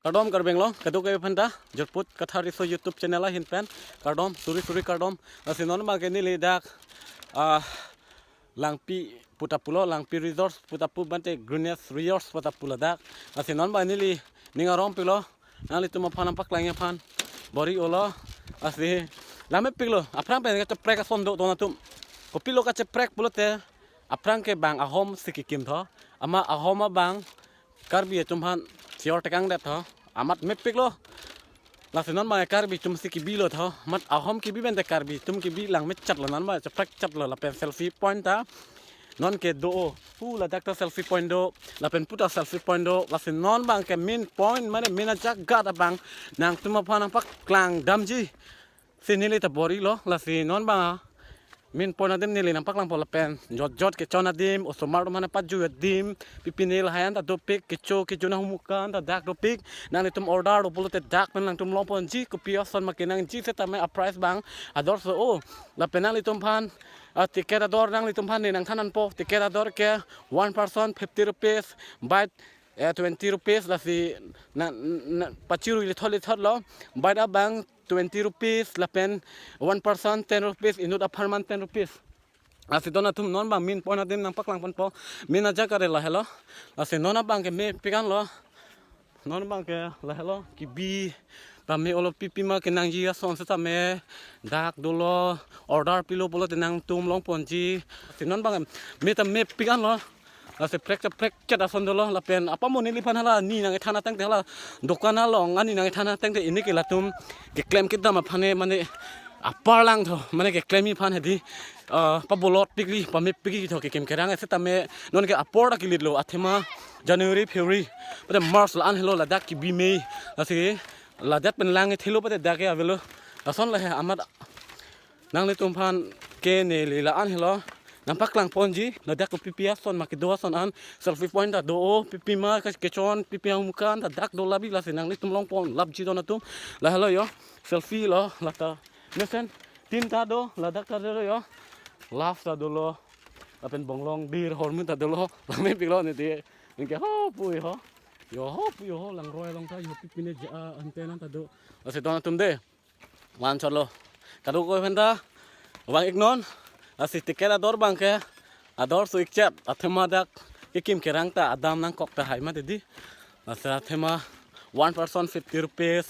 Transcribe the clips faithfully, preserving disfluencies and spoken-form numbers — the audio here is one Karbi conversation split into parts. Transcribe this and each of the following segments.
Kardom Karbi Anglong, kadokave aphanta, Jirput Kathar Riso YouTube channel ahin pen, kardom, suri suri kardom. Lasi non abangke neli dak, ah, Langpi puta pulo, Langpi Resort puta pu bante Greenest Resort puta pulo dak. Lasi non abang neli ning arong pilo, nanglitum aphan nangpaklang aphan bor-ilo. Lasi lam mepiklo, aphrang pen kacheprek ason do don atum. Kopilo kacheprek pulote, aphrang ke bang ahom si kekim tho, amat ahom abang Karbi atum aphan sior tekang det tho, amat mepiklo. Lasi non abang Karbi atum si kebilo tho, amat ahom kebi bente Karbi atum kebi lang mechatlo, non abang cheprekchatlo. Lapen selfie point ta non ke do-o, pu ladak ta selfie point do, lapen puta selfie point do. Lasi non abangke main point mane main ajaga abang nangtum aphan nangpaklang damji si neli ta bor-ilo. Lasi non abang main point adim neli nangpaklangpo, lapen jot jot kechon adim, osomar atum aphan paju adim, pipine lahai an ta dopik, kecho kejun ahumuka an ta dak dopik. Nanglitum order do pulote dak pen nangtum longponji, kopi ason ma kenangji setame aprice abang ador so-o. Lapen nanglitum aphan, ah, ticket ador nanglitum aphan ne nangthan-anpo, ticket ador ke one person fifty rupees, bite, eh, twenty rupees, lasi na, na, pachirui lithot lithotlo, bite abang twenty rupees, lapen one person ten rupees, inut apharman ten rupees. Lasi don atum non abang main point adim nangpaklang ponpo, main ajaga ke lahelo. Lasi non abangke mepik anlo, non abangke lahelo, kebi tame olo, pipima kenangji ason setame dak dolo, order pilo pulote nangtum longponji. Lasi non abang main ta mepik anlo. Lasi prekcheprekchet ason dolo, lapen apamo neliphan hala ne nangkethan ateng te, hala dokan along ani nangkethan ateng te, pini ke latum keklem kedam aphan ne mane apor lang tho, mane keklemji aphan hedi, ah, pabolot pikli, pamepikji tho kekim kerang. Setame non ke apor ta kelitlo, athema January, February, pada March la-an helo, ladak kebi mei. Lasi ladak pen lang thelo pada dak ke avelo. Lason lahai amat nanglitum aphan ke neli la-an helo nangpaklang ponji, ladak kopipi ason ma kedo ason an, selfie point ta do-o, pipima ke-, kechon, pipi ahumuka an ta dak do labi. Lasi nanglitum longpon lapji don atum. Lahelo yo, selfie lo, lata mesen tin ta do, ladak ta dolo yo, love ta dolo, lapen bonglong dir hormu ta dolo, lam mepiklo ne de, anke ho pui ho, yo ho pui ho, langroi along ta yo pipine ja antenna ta do. Lasi don atum de, van chotlo, kadokave aphanta vang-iknon. Lasi ticket ador abangke ador so-ikchet, athema dak kekim kerang ta adam nangkok tahai mati di. Lasi athema one person fifty rupees,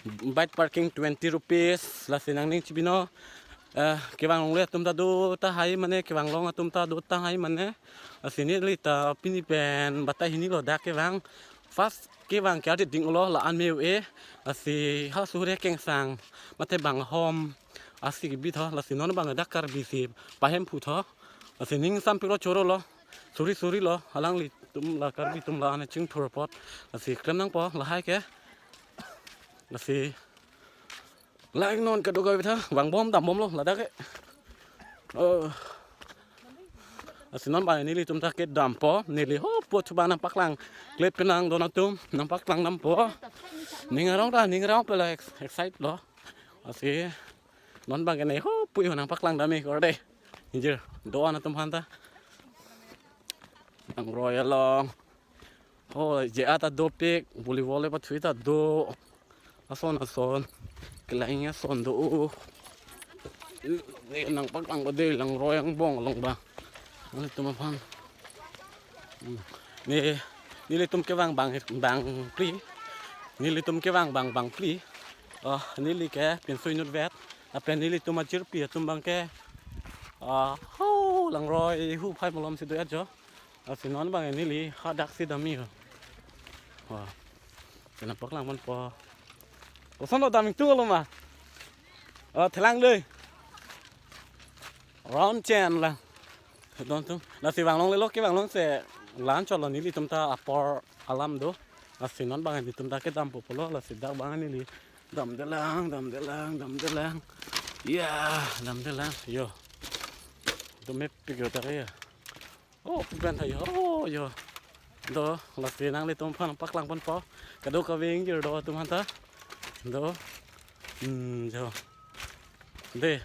bike parking twenty rupees. Lasi nangning chibino, eh, kevang longle atum ta do tahai mane, kevang long atum ta do tahai mane. Lasi neli ta pini pen batai hinilo dak kevang. First kevang ke ardit dinglo, la-an me-o-e. Lasi halaso hure kengsang mate bang ahom asi kebi tho. Lasi non abang dak Karbi si pahemphu tho. Lasi ning sampiklo, chorolo, suri surilo, alanglitum la Karbi atum la-an chingthur apot. Lasi klem nangpo lahai ke. Lasi la-iknon kadokave aphanta, vangbom dambomlo ladak ke. Oh. Lasi non abang nelitum ta kedampo, neli ho pu chuba nangpaklang. Klip penang don atum nangpaklang dampo. Ning arong ta, ning arong pela ex-, excite lo. Lasi non abangke ne ho pu yo nangpaklang dam-ik kor de. Ingjir, do-an atum aphanta. Langroi along. Oh, je-a ta dopik, volleyball le pathui ta do. Ason ason. Kelang ason do. Ne nangpaklang ba de, langroi angbong along ba. Nanglitum aphan. Hmm. Ne, nelitum kevang bang, bangphli. Nelitum kevang bang, bangphli. Oh, neli ke pinso inutvet. Lapen nelitum ajirpi atum abangke, ah, ho, langroi hu phai malom si do-et jo. Lasi non abang neli hadak si dam-ik ho. Wah. Kena paklang ponpo. Koson lo dam-ik tu lo ma. Oh, thelang dei. Round chen la. Don atum. Lasi vang longlelo, kevang longse la-an chotlo, nelitum ta apor alam do. Lasi non abang nelitum ta kedampo pulo, lasi dak abang neli damdelang, damdelang, damdelang. Ya, damdelang. Yo. Do mepik yo dak ya. Oh, pen tha yo, oh, yo. Do, lasi nanglitum aphan paklang ponpo. Kadokave ingjir do atum aphanta. Do. Hmm, yo. De.